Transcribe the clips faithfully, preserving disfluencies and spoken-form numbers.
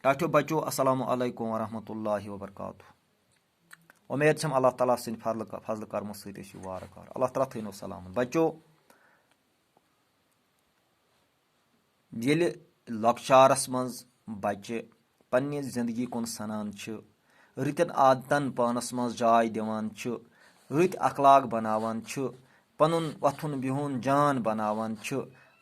ٹاٹھیو بچو، السلام علیکم ورحمۃ اللہ وبرکاتہ۔ وۄمید چھم اللہ تعالیٰ سٕنٛدِ فضلہٕ فضلہٕ کرمہٕ سۭتۍ ٲسِو وارٕ کارٕ۔ اللہ تعالیٰ تھٲینو سلامت۔ بچو، ییٚلہِ لۄکچارس منٛز بچہِ پننہِ زندگی کُن سنان چھِ، رٕتٮ۪ن عادتن پانس منٛز جاے دِوان چھِ، رٕتۍ اخلاق بناوان چھِ، پنُن وۄتھُن بِہُن جان بناوان چھِ،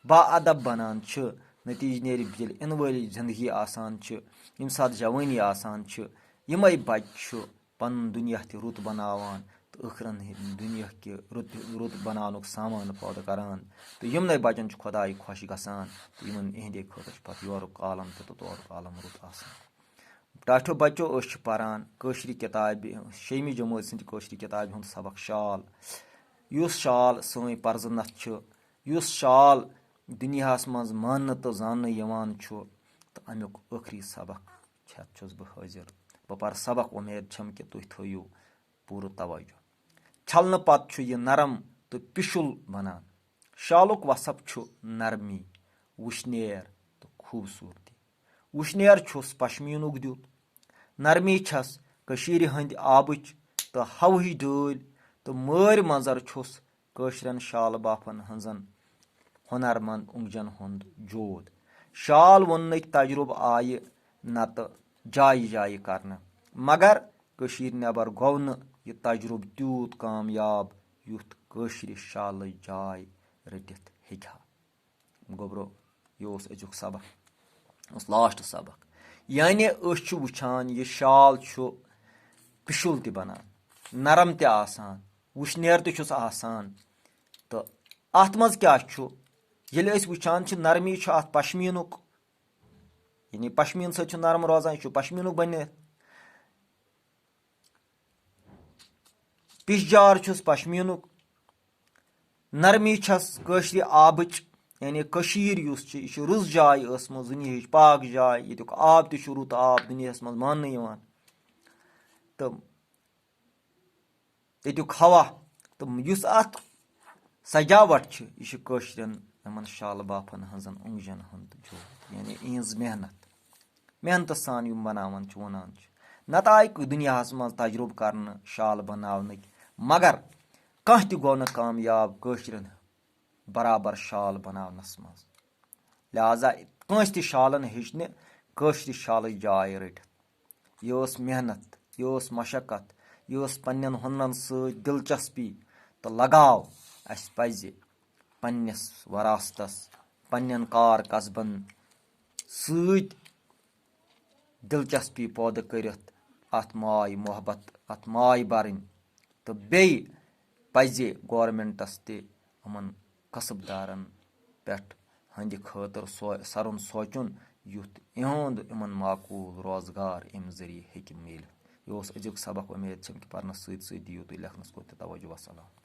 با ادب بنان چھِ، نتیجہٕ نیرِ ییٚلہِ یِنہٕ وٲلۍ زندگی آسان چھِ، ییٚمہِ ساتہٕ جوٲنی آسان چھِ، یِمے بچہِ چھِ پنُن دُنیا تہِ رُت بناوان تہٕ ٲخرن ہٕنٛدِ دُنیا کہِ رُت رُت بناونُک سامان پٲدٕ کران۔ تہٕ یِمنٕے بچن چھُ خۄداے خۄش گژھان تہٕ یِمن، یِہنٛدے خٲطرٕ چھُ پتہٕ یورُک عالم تہِ تہٕ تورُک عالم رُت آسان۔ ٹاٹھیو بچو، أسۍ چھِ پران کٲشرِ کِتابہِ، شیٚیِمہِ جمٲژ ہٕنٛدِ کٲشرِ کِتابہِ ہُنٛد سبق شال، یُس شال سٲنۍ پرزنت چھُ، یُس شال دُنیاہس منٛز ماننہٕ تہٕ زاننہٕ یِوان چھُ، تہٕ امیُک ٲخری سبق ہٮ۪تھ چھُس بہٕ حٲضِر۔ بہٕ پرٕ سبق، وۄمید چھم کہِ تُہۍ تھٲیِو پوٗرٕ توجہ۔ چھلنہٕ پتہٕ چھُ یہِ نرم تہٕ پِشُل بنان۔ شالُک وصف چھُ نرمی، وُشنیر تہٕ خوٗبصوٗرتی۔ وُشنیر چھُس پشمیٖنُک دیُت، نرمی چھس کٔشیٖرِ ہٕنٛدِ آبٕچ تہٕ ہوہٕچ ڈٲلۍ، تہٕ مٲرۍ منظر چھُس کٲشرٮ۪ن شالہٕ بافن ہٕنٛزن ہُنرمند اونٛگجن ہُنٛد جود۔ شال ووننٕکۍ تجرُبہٕ آیہِ نتہٕ جایہِ جایہِ کرنہٕ، مگر کٔشیٖرِ نٮ۪بر گوٚو نہٕ یہِ تجرُبہٕ تیوٗت کامیاب یُتھ کٲشرِ شالٕچ جاے رٔٹِتھ ہیٚکہِ ہا۔ گوٚبرو، یہِ اوس أزیُک سبق، اوس لاسٹ سبق۔ یعنی أسۍ چھِ وٕچھان یہِ شال چھُ پِشُل تہِ بنان، نرم تہِ آسان، وُشنیر تہِ چھُس آسان۔ تہٕ اتھ منٛز کیٛاہ چھُ؟ ییٚلہِ أسۍ وٕچھان چھِ، نرمی چھُ اتھ پشمیٖنُک، یعنی پشمیٖن سۭتۍ چھُ نرم روزان، یہِ چھُ پشمیٖنُک بنِتھ۔ پِشجار چھُس پشمیٖنُک، نرمی چھس کٲشرِ آبٕچ، یعنی کٔشیٖر یُس چھِ، یہِ چھِ رٕژ جاے ٲسمٕژ، دُنیہٕچ پاک جاے، ییٚتیُک آب تہِ چھُ رُت آب دُنیاہَس منٛز ماننہٕ یِوان۔ تہٕ ییٚتیُک ہوا تہٕ یُس اَتھ سجاوٹ چھِ، یہِ چھِ کٲشرٮ۪ن یِمَن شالہٕ بافَن ہٕنٛزَن اونٛگجَن ہُنٛد جوت، یعنی یِہٕنٛز محنت، محنتہٕ سان یِم بناوان چھِ، وونان چھِ۔ نتہٕ آیہِ دُنیاہَس منٛز تجرُبہٕ کرنہٕ شال بناونٕکۍ، مگر کانٛہہ تہِ گوٚو نہٕ کامیاب کٲشرٮ۪ن برابر شال بناونَس منٛز۔ لہذا کٲنٛسہِ تہِ شالن ہیٚچھ نہٕ کٲشرِ شالٕچ جاے رٔٹِتھ۔ یہِ ٲس محنت، یہِ ٲس مشقت، یہِ ٲس پننٮ۪ن ہُنرن سۭتۍ دلچسپی تہٕ لگاو۔ اَسہِ پزِ پننِس وراثتس، پننٮ۪ن کار کسبن سۭتۍ دلچسپی پٲدٕ کٔرِتھ، اتھ ماے محبت، اتھ ماے برٕنۍ۔ تہٕ بیٚیہِ پزِ گورمنٹس تہِ یِمن کسب دارن پٮ۪ٹھ ہٕنٛدِ خٲطرٕ سو-، سرُن سونٛچُن، یُتھ یِہُنٛد یِمن معقوٗل روزگار امہِ ذٔریعہٕ ہیٚکہِ میٖلِتھ۔ یہِ اوس أزیُک سبق۔ اُمید چھم کہِ پرنس سۭتۍ سۭتۍ دِیِو تُہۍ لیکھنس کُن تہِ توجہ۔ وسلام۔